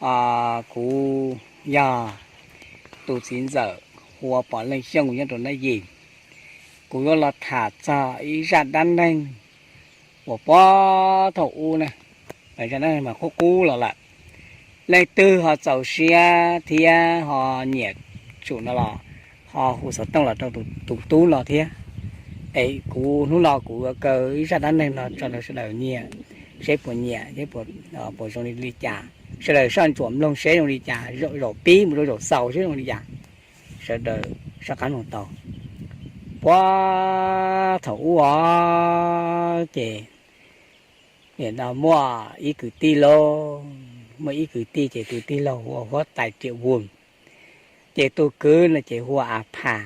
Kuv yog tus txiv ntxawm hu ua Pov Leej Xyooj nyob rau Nab Yim. Kuv yuav los tham txog ib zaj dab neeg uas puag thaum ub na, zaj dab neeg mas qub qub los lawm. Leej twg ho txaus siab thiab ho nyiam tsum no los ho hu xov tooj los rau tus tub no thiab. Es kuv hnub no kuv yuav kaw ib zaj dab neeg no tso rau sawv daws nyiam, seb puas nyiam thiab puas zoo li cas. Sawv daws soj ntsuam mloog seb zoo li cas, zaum pib mus rau zaum xaus seb zoo li cas. Sawv daws soj qab mloog tau. Puag thaum ub os ces nim no muaj ib kwv tij lauj, muaj ib kwv tij ces tus tij laug hu ua huab tais Riam Vus, ces tus kwv no ces hu ua A Phas.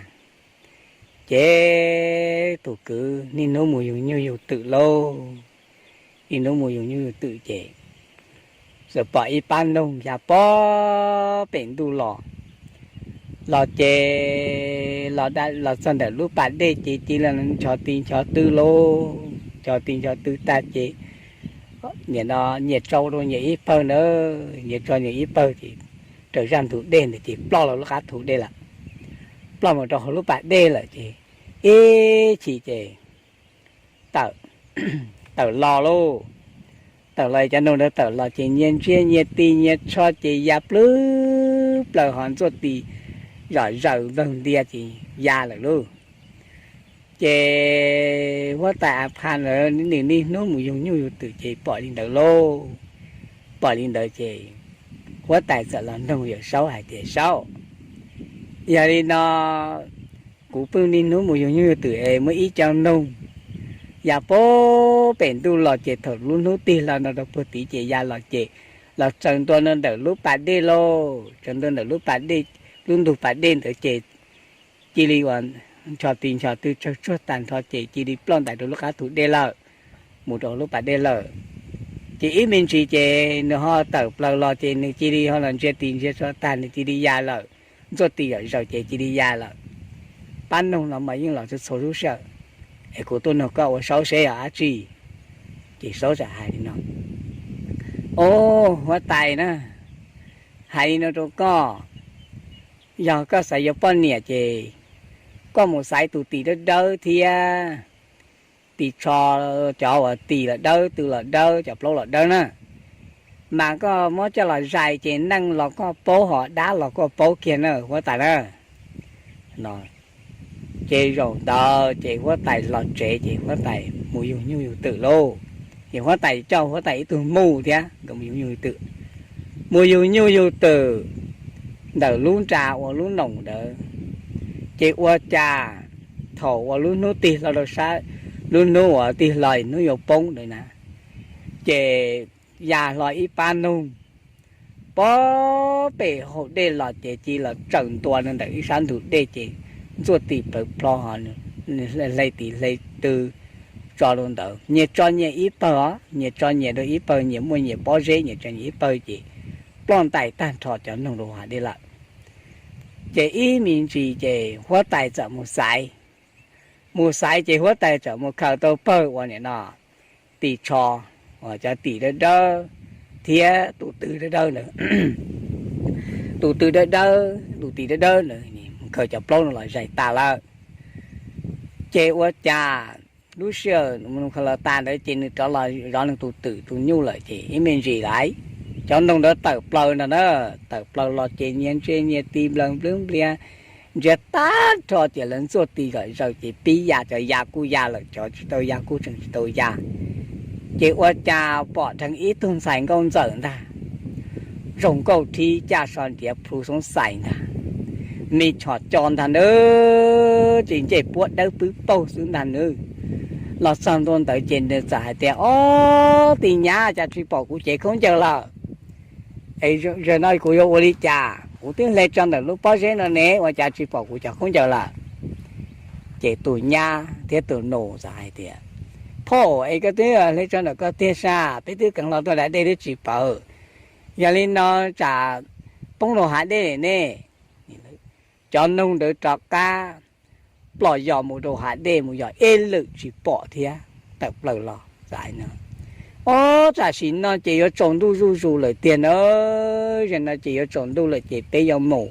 Ces tus kwv niaj hnub mus yug nyuj yug twm lauj, niaj hnub mus yug nyuj yug twm ces txawm pom ib pab noog ya puag pem ntuj los, los ces los txog ntawm lub pas dej ces cia li ncho ti ncho tw lauj, ncho ti ncho tw tag ces nim no nyias tso rau nyias ib pawg na, nyias tso nyias ib pawg ces raws zaj ntug dej ntawd ces ploj los lub qab thu dej lawm, ploj mus rau hauv lub pas dej lawm ces ib chim ces tawm, tawm los lauj. Tawm los cov noog ntawd tawm los ces nyias ntsia nyias tis nyias tsho ces ya plwb plaws ho ntxuaj tis zom zaws nplawg ntia ces ya lawm lauj. Ces huab tais A Phas ntawd nws niaj hnub mus yug nyuj yug twm ces pom li ntawd lauj. Pom li ntawd ces huab tais txawm los nug yawm saub hais tias, Saub, yog li no kuv pheej niaj hnub mus yug nyuj yug twm es muaj ib co noog ya puag pem ntuj los ces thaum lub hnub tig hlo no rau puag tid ces ya los ces los tsaws ntua no ntawm lub pas dej lauj, tsaws ntua ntawm lub pas dej, lub ntug pas dej ntawd ces cia li uas ncho tis ncho tw tsawg tsuag tag nrho ces cia li ploj ntais rau lub qab thu dej lawm, mus rau lub pas dej lawm. Ces ib me ntsis ces nws ho tawm plaws los ces nws cia li ho los ntsia tis ntsia tsho tag nws cia li ya lawm, ntxuaj tis zom zaws ces cia li ya lawm. Pab noog no mas yeej los txhua txhua lub sij hawm, es kuv tuaj nug koj ua saub seb yog dab tsi. Ces saub txawm hais li no, Au, huab tais na, hais li no rau koj, yog koj xav yuav poj niam ces koj mus xaiv tus tis dawb dawb thiab tis tsho, cov uas tis los dawb, tw los dawb, cov plaub los dawb na, mas koj muab coj los zais ces neej los koj paub ho dab los koj paub kiag na huab tais na. Ces zaum ntawd ces huab tais los tsev ces huab tais mus yug nyuj yug twm lauj. Ces huab tais coj huab tais ib tug muj thiab nkawd mus yug nyuj yug twm. Mus yug nyuj yug twm ntawm lub nra ua lub noom ntawd, ces ua cas thaum uas lub hnub tig hlo rau sab, lub hnub uas tig hlo hnub yuav poob ntawd na, ces ya hlo ib pab noog puag pem hauv dej los ces cia li los tsaws ntua ntawm ib sab ntug dej ces ntxuaj tis plawv plho ho hle tis hle tw tso rau ntawd, nyias tso nyias ib pawg os, nyias tso nyias rau ib pawg, nyias muaj nyias pob zeb nyias tso nyias ib pawg ces ploj ntais tag nrho cov noog rau hav dej lawm. Ces ib me ntsis ces huab tais txawm mus xaiv, mus xaiv ces huab tais txawm mus khaws tau pawg uas nim no tis tsho, cov tis dawb dawb thiab tus tw dawb dawb ntawd, tus tw dawb dawb tus tis dawb dawb ntawd, mus khaws cov plaub no los zais tas lawm. Ces ua cas lub sij hawm mus khaws los tas ntawd ces nws rov los zov nws tus twm tus nyuj lawm ces ib me ntsis lawm, cov noog ntawd tawm plaws ntag na, tawm plaws los ces nyias ntsia nyias tis nplawg nplwb nplias, ntsia tag nrho ces lawv ntxuaj tis zom zaws ces pib ya, cov ya kuj ya lawm, cov tsis tau ya kuj tseem tsis tau ya. Ces ua cas pom dheev ib tug ntxhais nkauj ntxawm ntag, zoo nkauj rhib caj so ntiav plhu xoob xais ntag, me chom co ntag nawb, ces ncej puab dawb pwb paug xwb ntag nawb. Los txog ntua ntawd ces nws txawm hais tias, Ob, tis nyab, cas tsis pom kuv cev khaub ncaws lawm? Es zaum no kuv yuav ua li cas? Kuv twb hle tso ntawm lub pob zeb no ne, ua cas tsis pom kuv cov khaub ncaws lawm? Ces tus nyab thiab tus nus txawm hais tias, Phauj, es koj twb hle tso ntawm koj tiag sas, peb twb kheev los tuaj da dej twb tsis pawv, yog li no tsam poob rau hav dej ne. Cov noog ntawd rov qab ploj yos mus rau hav dej mus yos ib lwm tsis pom thiab tawm plaws los. Txawm hais no, Ob, tam sim no ces yuav tsaus ntuj zuj zus lawm tiag na, zaum no ces yuav tsaus ntuj lawm ces peb yuav mus.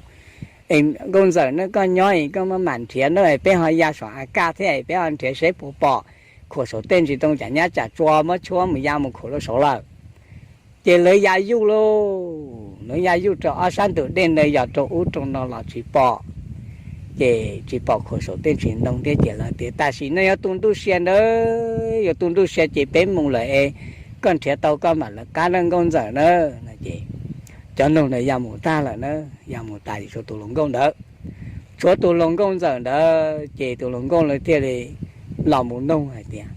Nkauj Ntxawm, no koj nyob es koj mam nrhiav na, peb ho ya saum av kaj thiab peb ho nrhiav seb puas pom, khuam saum tej ntsis ntoo cam nyab cam tsua muab tshuab mus ya mus khuam rau saud lawm. Ces lawv ya yuj lauj, lawv ya yuj rau ob sab ntug dej ntawd yog rau ub rau no los tsis pom. Ces tsis pom khuam saum tej ntsis ntoo thiab ces lawv tias tam sim no yuav tu ntuj sia ntawd, yuav tu ntuj sia ces peb mus lawm es koj nrhiav tau koj mam lawv qab na Nkauj Ntxawm na. Ces cov noog ntawd ya mus tag lawm na, ya mus tas tshuav tus hluas nkauj ntawd. Tshuav tus hluas nkauj Ntxawm ntawd ces tus hluas nkauj lawv thiaj li los mus noog hais tias,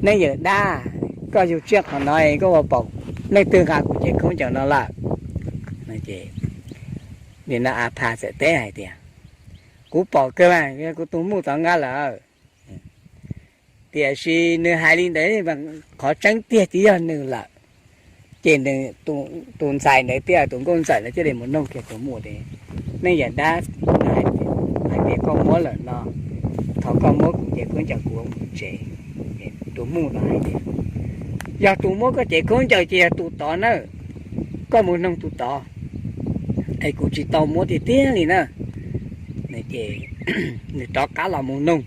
nej yawm dab, koj yug tsiaj qhov no koj ua pom leej twg nqa kuv cev khaub ncaws no lawm? Nim no A Pha txawm teb hais tias, kuv pom kawg mas, kuv tus muj tod nqa lawm. Tiam sis nws hais li ntawd, qhov tseeb tiag tsis yog nws lawm. Ces tus ntxhais ntawd thiab tus Nkauj Ntxawm ntawd thiaj li mus noog kiag tus muj tias, nej yawm dab, hais tias koj muab lawm no, thov koj muab kuv cev khaub ncaws kuv mus tsev. Tus muj no hais tias, yog tus muab koj cev khaub ncaws ces yog tus tod na, koj mus noog tus tod, es kuv tsis tau muab tiag tiag li na. Ces nws rov qab los mus noog,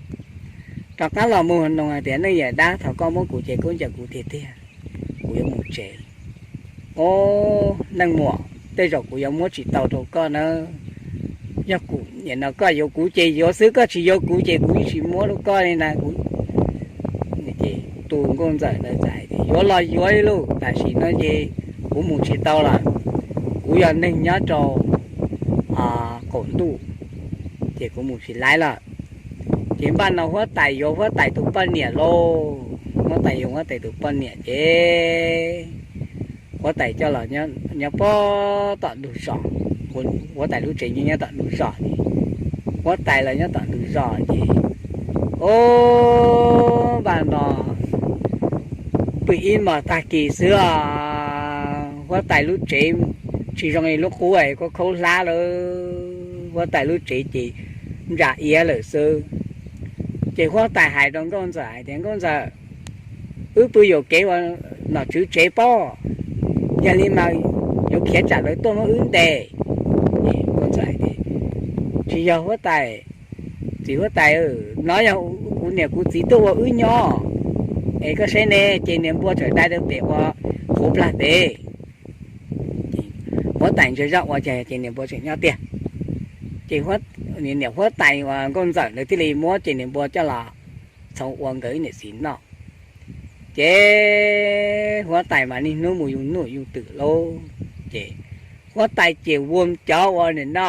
rov qab los mus noog hais tias, nej yawm dab, thov koj muab kuv cev khaub ncaws kuv tiag tiag, kuv yuav mus tsev. Ob, neej muam, tej zaum kuv yuav muab tsis tau rau koj na. Yog kuv, nim no koj yuav kuv ces yuav xwb, koj tsis yuav kuv ces kuv yeej tsis muab rau koj li na. Tus Nkauj Ntxawm ntawd txawm hais tias, yuav los yuav lauj, tam sim no ces kuv mus tsis tau lawm. Kuv yog neeg nyob rau qaum ntuj, ces kuv mus tsis laib lawm. Ces npaj no huab tais yuav huab tais tus poj niam lauj, huab tais yuav huab tais tus poj niam ces huab tais coj los nyob pob tom ntug zos, huab tais lub tsev nyob tom ntug zos ces huab tais los nyob tom ntug zos ces, o, npaj no pw ib hmos tag kis xwb os, huab tais lub tsev tsis zoo li lub qub, khaub khaub hlab lawm, huab tais lub tsev ces ntsa iab lawm xwb. Ces huab tais hais rau Nkauj Ntxawm hais tias, Nkauj Ntxawm, wb pw yuam kev ua nom tswv tsev pob, yog li mas yuav khiav tsam lawv tuaj muab wb ntes. Nkauj Ntxawm hais tias, tsis yog huab tais, txiv huab tais, no yog kuv niam kuv txiv tuaj ua wb nyob, es koj saib ne, ces niam npua txawm dai rau pem ua qhuav plag pem. Huab tais ntsia zoj ua cas ces niam npua tseem nyob tiag. Ces niam huab tais uas Nkauj Ntxawm ntawd thiaj li muab ces niam npua coj los txhoov ua nkawd ib niam txiv noj. Ces huab tais mas niaj hnub mus yug nuj yug twm lauj. Ces huab tais ces ua cov uas nim no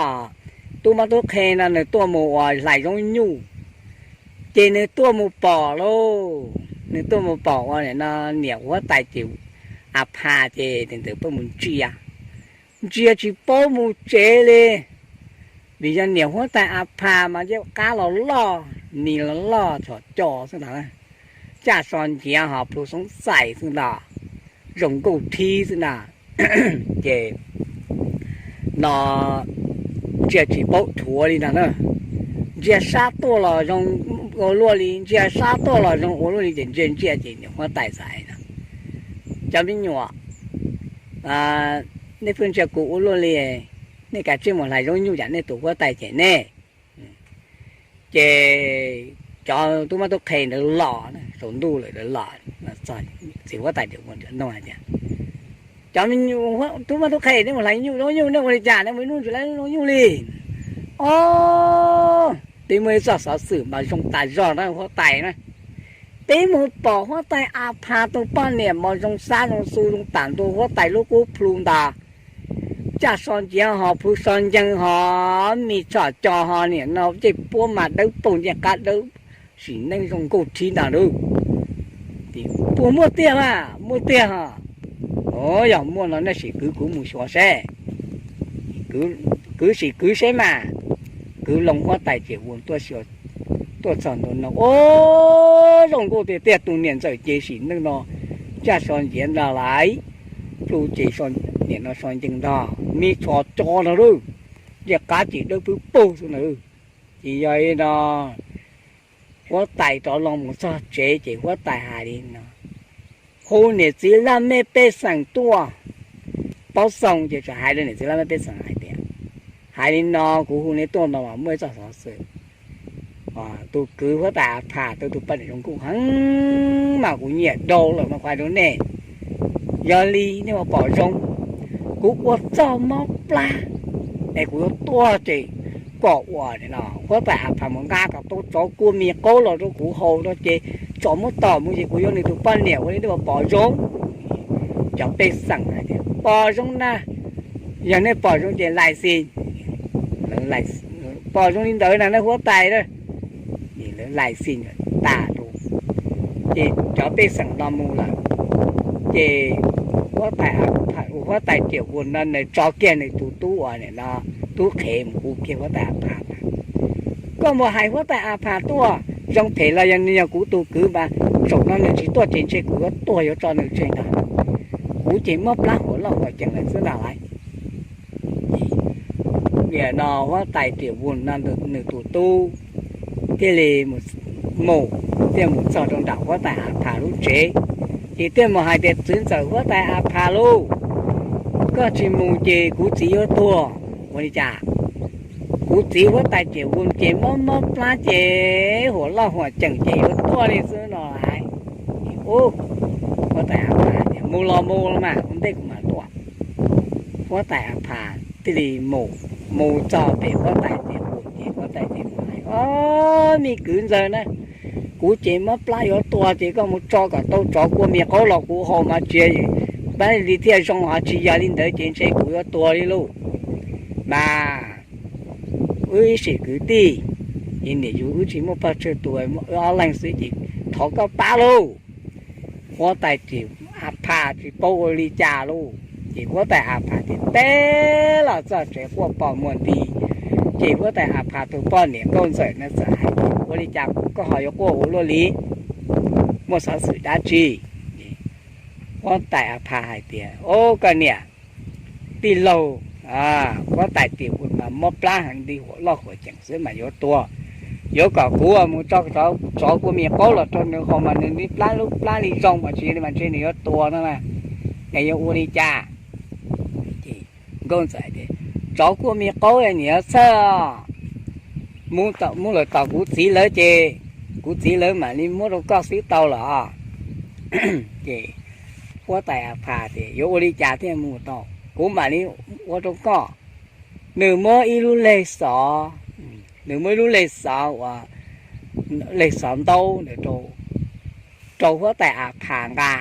tub mab tub qhe no nws tuaj mus uas hlais zoo nyuj, ces nws tuaj mus pom lauj. Nws tuaj mus pom uas nim no niam huab tais ces A Pha ces ntawd pheej mus ntsia, ntsia tsis paub mus tsev li. Vim yog niam huab tais A Pha mas yeej qab los loj, nis los loj, txhom co xwb ntag, caj so nciav ho plhu xoob xais xwb ntag, zoo nkauj thib xwb ntag. Ces no ntsia tsis paub dhuav li ntag na. Ntsia sab tuaj los zoo ua luaj li, ntsia sab tuaj los zoo ua luaj li, ces ntsia ntsia ces niam huab tais txawm hais tias, cov me nyuam, nej pheej ntsia kuv ua luaj li, nej kav tsij mus hlais zaub nyuj yam nej tus huab tais cem nej. Ces cov tub mab tub qhe ntawd los, saum ntuj lawm los, txiv huab tais ntawd ua nrov noo hais tias, cov tub mab tub qhe, nej mus hlais zaub nyuj, nej ua li cas nej mus ib hnub tsis hlais zaub nyuj li? Ob, peb muaj ib txoj xov xwm mas zoo tas zog na huab tais na. Peb mus pom huab tais A Pha tus poj niam mas zoo sab zoo xu zoo tam ntua huab tais lub qub plhu ntag, caj so nciav ho plhu so nceeg ho mis txhom co ho nim no cej puab mas dawb paug ncej qab dawb, sim neej zoo nkauj thib ntag lauj. Puas muaj tiag mas? Muaj tiag ho. Yog muaj no nej sim kwv kuv mus xyuas seb. Kwv sim kwv seb mas. Kwv loo huab tais ces ua tuaj txog ntua no, o, zoo nkauj tiag tiag, tus niam ntxawm ces sim neej no caj so nciav ntag lauj, plhu ces nim no so nceeg ntag, mis txhom co no lauj, ncej qab ces dawb pwb paug xwb na. Ces yog li no huab tais rov loo mus txog tsev ces huab tais hais li no, Hu niam txiv laj mej pej xeem tuaj. Paub xoo ces txawm hais rau niam txiv laj mej pej xeem hais tias, hais li no, kuv hu nej tuaj no mas muaj ib txoj xov xwm. Tus kwv huab tais A Phas twb tus poj niam zoo nkauj heev mas kuv nyiam dhau lawm mas kuv hais rau nej. Yog li nej ua pom zoo, kuv ua txoj mob plab es kuv yuav tuag ces kom uas huab tais A Phas mus nqa kom tau tsov kua mis qaub los rau kuv haus no ces tsom muab tom mus ces kuv yuav nws tus poj niam. Ua li nej ua pom zoo. Cov pej xeem hais tias pom zoo na, yog nej pom zoo ces lais xis, pom zoo li ntawd na nej huab tais na. Lawv lais xis tas lawm, ces cov pej xeem no mus lawm. Ces huab tais, huab tais Riam Vus no nws tso kiag nws tus tub uas no, tub qhev mus hu kiag huab tais A Phas mas, koj mus hais huab tais A Phas tuaj, zoo phem los yog nws yog kuv tus kwv mas, zaum no nws tsis tuaj ces ntshe kuv yuav tuag yuav tso nws tseg ntag. Kuv ces mob plab huam loj huam ceem lawm xwb ntag lauj. Nim no huab tais Riam Vus no nws tus tub thiaj li mus, thiaj mus txog rau nram huab tais A Phas lub tsev, ces thiaj mus hais tias, txiv ntxawm huab tais A Phas lauj, koj tsis mus ces kuv txiv yuav tuag. Ua li cas? Kuv txiv huab tais Riam Vus ces mob mob plab ces huam loj huam ceem ces yuav tuag li xwb no lauj. Ub, huab tais A Phas tias, mus los mus los mas, ua ntej kuv mam tuaj. Huab tais A Phas thiaj li mus, mus txog pem huab tais Riam Vus ces huab tais Riam Vus hais, o, me kwv ntxawg na, kuv ces mob plab yuav tuag ces koj mus tso kom tau tsov kua mis qaub los kuv haus mas tsis, pab li thiaj zoo, ho tsis yog li ntawd ces ntshe kuv yuav tuag li lauj. Mas wb ib sim kwv tij, ces niam yus wb tsis muaj poj tseg tus, wb ob leeg xwb ces thov koj pab lauj. Huab tais Riam, A Phas tsis paub ua li cas lauj, ces huab tais A Phas thiaj teb los txog tsev quaj pos muag nti. Ces huab tais A Phas tus poj niam nkauj ntxawm no txawm hais tias, ua li cas koj ho yuav quaj ua luaj li? Muaj xov xwm dab tsi? Huab tais A Phas hais tias, o, koj niam, tij laug, huab tais Riam Vus mas mob plab heev li, huam loj huam ceem xwb mas yuav tuag. Yuav kom kuv mus tso tsov kua mis qaub los rau nws haus mas nws li plab lub plab li zoo mas tsis yog li mas ntshe nws yuav tuag no na, es yuav ua li cas? Ces nkauj ntxawm tias, tsov kua mis qaub niam yuav txhawj, mus lawm tom kuv txiv lawv ces kuv txiv lawv mam li muab rau koj xwb tau los. Ces huab tais A Phas tias, yuav ua li cas thiaj mus tau, kuv mam li ua rau koj. Nws muab ib lub leg xov, nws muab ib lub leg xov uas, leg xov ntaub ntawd rau huab tais A Phas nqa,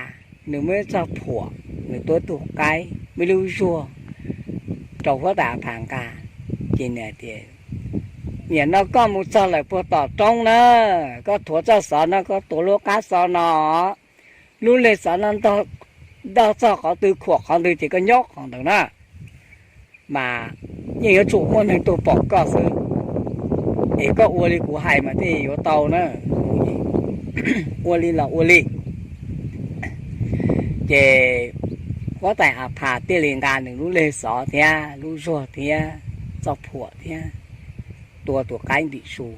nws muab ib txoj phuam, nws tuav tus qaib, muaj ib lub zuag rau huab tais A Phas nqa. Ces nws tias, nim no koj mus txog lawm puag tom roob na, koj thuav txoj xov no, koj tuav lub qab xov no, lub leg xov no ntog txog qhov twg khuam qhov ntawd ces koj nyob qhov ntawd na. Mas yeej yuav tsum muaj neeg tuaj pom koj xwb, es koj ua li kuv hais mas thiaj yuav tau na. Ua li los ua li. Ces huab tais A Phas thiaj li nqa nws lub leg xov thiab lub zuag thiab txoj phuam thiab tua tus qaib ntim su.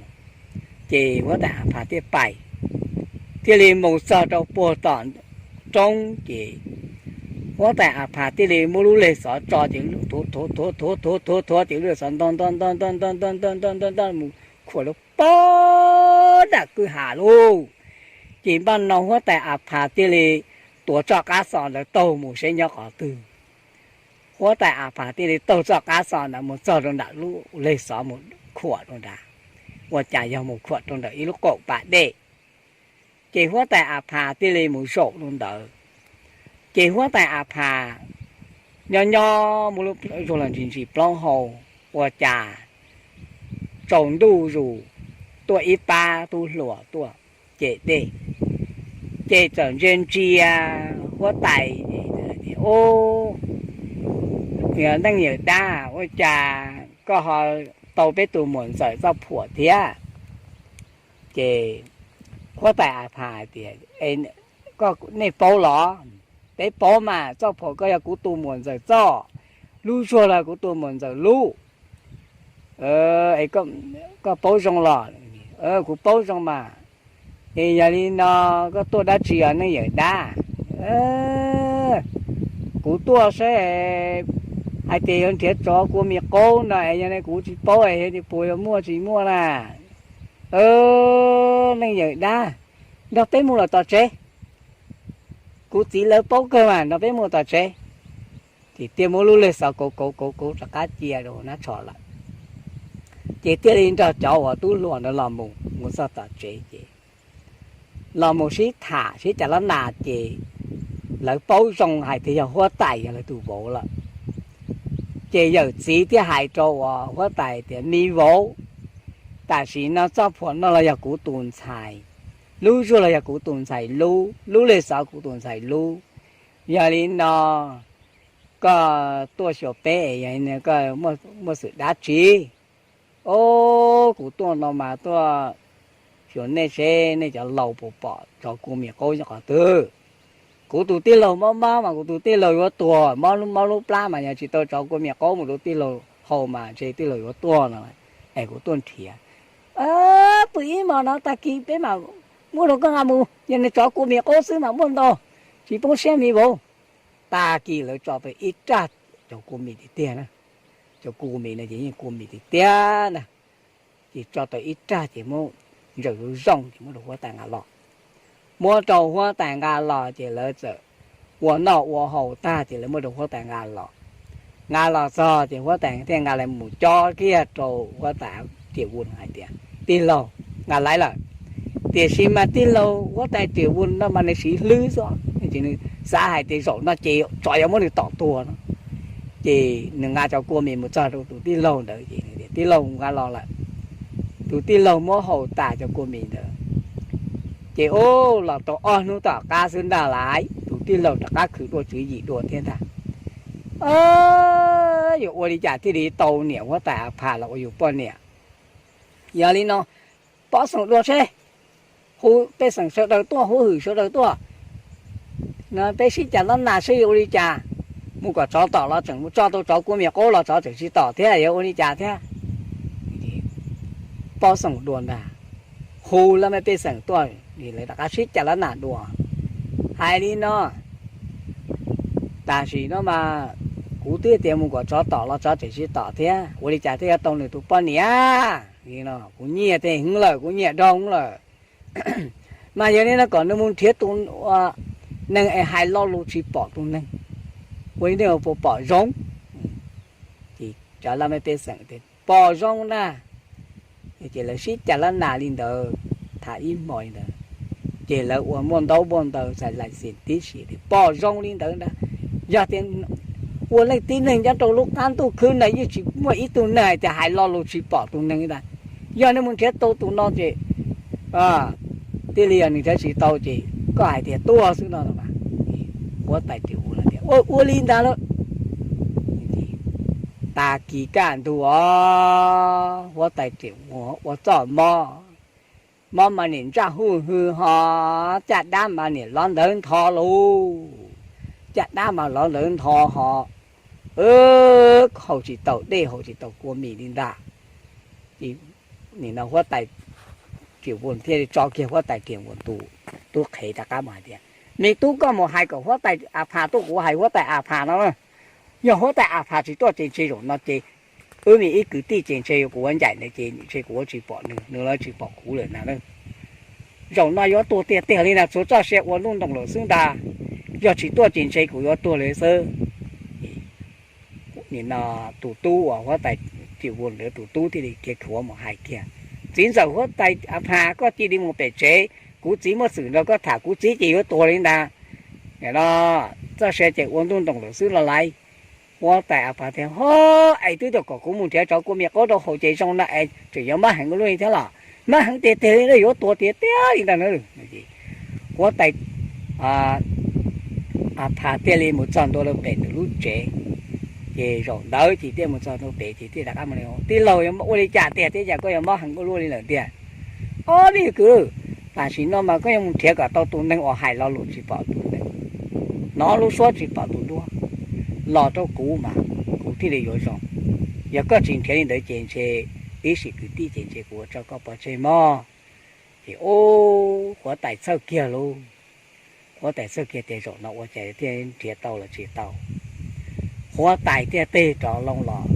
Ces huab tais A Phas thiaj pais, thiaj li mus txog rau puag tom roob ces huab tais A Phas thiaj li muab lub leg xov tso ces thuav thuav thuav thuav ces lub leg xov ntog ntog ntog ntog ntog ntog ntog ntog ntog ntog mus khuam lub pob nram kwj ha lauj. Ces npaj no huab tais A Phas thiaj li tuav txoj qab xov ntawd taug mus seb nyob qhov twg. Huab tais A Phas thiaj li taug txoj qab xov ntawd mus txog rau nram lub leg xov mus khuam rau nrad, ua cas yog mus khuam rau ntawm ib lub qaum pas dej. Ces huab tais A Phas thiaj li mus zaum rau ntawd. Ces huab tais A Phas nyob nyob muaj lub zog los ntsis ntsis plaub hau, ua cas tsaus ntuj zus tuaj ib pab tub hluas tuaj cem dej. Ces txawm ntsia ntsia huab tais, ub, neej yawm dab, ua cas koj ho tau peb tus muam ntxawm txoj phuam thiab? Ces huab tais A Phas hais tias, nej paub los? Peb paub mas, txoj phuam ko yog kuv tus muam ntxawm txoj, lub zuag los kuv tus muam ntxawm lub. Koj paub zoo los? Kuv paub zoo mas. Es yog li no koj tuaj dab tsi os neej yawm dab? Kuv tuaj saib hais tias yuav nrhiav tsov kua mis qaub no es yog li kuv tsis paub es yog tias puas yuav muaj tsis muaj na. Leej yawm dab, nrog peb mus los tom tsev. Kuv txiv lawv paub kawg mas, nrog peb mus tom tsev. Ces thiaj muab lub lej xov kauv kauv kauv kauv rov qab cia rau nab tsho lawm. Ces thiaj li nrog cov uas tub hluas ntawd los mus, mus txog tom tsev ces los mus sib tham sib cav lab nas ces lawv paub zoo hais tias yog huab tais yog lawv tus vauv lawm. Ces yawm txiv thiaj hais rau uas huab tais tias, me vauv, tam sim no txoj phuam no los yog kuv tus ntxhais, lub zuag los yog kuv tus ntxhais lub, lub lej xov kuv tus ntxhais lub. Yog li no koj tuaj xyuas peb, yog li no koj muaj xwm dab tsi? Os, kuv tuaj no mas tuaj xyuas nej seb nej cov laus puas pom tsov kua mis qaub nyob qhov twg. Kuv tus tij laug mob mob mas kuv tus tij laug yuav tuag, mob lub mob lub plab mas yog tsis tau tsov kua mis qaub mus rau tij laug haus mas ntshe tij laug yuav tuag no, es kuv tuaj nrhiav. Pw ib hmos no tag kis peb mam muab rau koj nqa mus, yog nws tsov kua mis qaub xwb mas muaj ntau, tsis poob siab me vauv. Tag kis lawv tso tau ib raj cov kua mis tiag tiag na. Cov kua mis no ces yeej kua mis tiag tiag na. Ces tso tau ib raj ces muab ntsaws zoo zoo ces muab rau huab tais nqa los. Muab rau huab tais nqa los ces lawv txawm ua noj ua haus tag ces lawv muab rau huab tais nqa los. Nqa los txog ces huab tais thiaj nqa los mus cob kiag rau huab tais Riam Vus hais tias, tij laug, nqa laiv lawm. Tiam sis mas tij laug huab tais Riam Vus no mas nws siv hlwb xwb, nws xav hais tias zaum no ces tsov yuav muab nws tom tuag no. Ces nws nqa cov kua mis mus txog rau tus tij laug ntawd ces, tij laug, nqa los lawm. Tus tij laug muab haus tas cov kua mis ntawd ces, ub, los tau ob hnub tom qab xwb ntag lauj, tus tij laug rov qab khwv dua tswv yim dua thiab ntag. Yuav ua li cas thiaj li tau niam huab tais A Phas los ua yus poj niam? Yog li no, pov xoom dua seb, hu pej xeem sawv daws tuaj, hu hwm sawv daws tuaj, peb sib cav lab nas seb yuav ua li cas. Mus kom tsov tom los tseem mus tso tau tsov kua mis qaub los tsov tseem tsis tom thiab, yuav ua li cas thiab? Pov xoom dua ntag, hu lab mej pej xeem tuaj, lawv rov qab sib cav lab nas dua. Hais li no, tam sim no mas kuv twb tias mus kom tsov tom los tsov tseem tsis tom thiab, ua li cas thiaj yuav tau nws tus poj niam? Kuv nyiam tes heev lawm, kuv nyiam dhau heev lawm. Mas yog li no kom nws mus nrhiav tus neeg es hais lo lus tsis pom tus neeg, ua li nej puas pom zoo? Ces cov laj mej pej xeem tias pom zoo na. Ces lawv sib cav lab nas li ntawd, tham ib hmo li ntawd, ces lawv ua muaj ntaub muaj ntawv txais lais xis tib si tias pom zoo li ntawd ntag. Yog tias ua leej tib neeg nyob rau lub qab ntuj khwb no yeej tsis muaj ib tug neeg hais tias hais lo lus tsis pom tus neeg ntag. Yog nej mus nrhiav tau tus no ces, thiaj li yog nws nrhiav tsis tau ces koj hais tias tuag xwb no. Huab tais Riam Vus tias ua ua li ntag lauj. Tag kis kaj ntug os, huab tais Riam Vus ua txoj mob, mob mas niam ntsaj huj hwm ho, caj dab mas niam lov ntawv ntho lauj, caj dab mas lov ntawv ntho ho, haus tsis tau dej haus tsis tau kua mis li ntag. Nim no huab tais Riam Vus thiaj li tso kiag huab tais Riam Vus tus tub qhev rov qab mus hais tias, me tub, koj mus hais kom huab tais A Phas tuaj, kuv hais huab tais A Phas no, yog huab tais A Phas tsis tuaj ces ntshe zaum no ces wb me ib kwv tij ces ntshe kuv ua ncaim nws ces ntshe kuv ua tsis pom nws, nws los tsis pom kuv lawm na. Zaum no yuav tuag tiag tiag li ntag, tsuas txoj sia ua ntuj ntoos lawm xwb ntag. Yog tsis tuaj ces ntshe kuv yuav tuag li xwb. Nim no tus tub uas huab tais Riam Vus ntawd tus tub thiaj li khiav khiav mus hais kiag, txiv ntxawm huab tais A Phas, koj cia li mus pem tsev, kuv txiv muaj xwm nrog koj tham, kuv txiv ces yuav tuag li ntag. Nim no txoj sia ces ua ntuj ntoos lawm xwb los laiv. Huab tais A Phas tias, ho, es twb tau kom kuv mus nrhiav tsov kua mis qaub rau haus ces zoo no es tseem yuav mob heev ua luaj li thiab los? Mob heev tiag tiag li, yuav tuag tiag tiag li ntag na. Huab tais A Phas thiaj li mus txog ntua rau pem nws lub tsev. Ces zaum ntawd ces thiaj mus txog ntua pem ces thiaj rov qab mus, tij laug, ua li cas tiag thiab cas koj yuav mob heev ua luaj li lawm tiag? Ob, me kwv, tam sim no mas koj yuav mus nrhiav kom tau tus neeg uas hais lo lus tsis pom tus neeg, hnov lub suab tsis pom tus duab los rau kuv mas kuv thiaj li yuav zoo. Yog koj tsis nrhiav li ntawd ces ntshe ib sim kwv tij ces ntshe kuv yuav tso koj pov tseg mog. Ces ub, huab tais txhawj kiag lauj. Huab tais txuj kiag tias zaum no ua cas thiaj nrhiav tau los tsis tau. Huab tais thiaj tig rov loo los,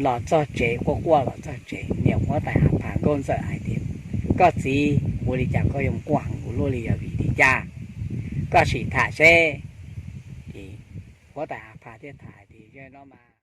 los txog tsev, quaj quaj los txog tsev, niam huab tais Hav Phas Nkauj Ntxawm hais tias, koj txiv, ua li cas koj yuav quaj heev ua luaj li, yog vim li cas? Koj sim tham seb. Ces huab tais Hav Phas thiaj tham hais tias, yog no mas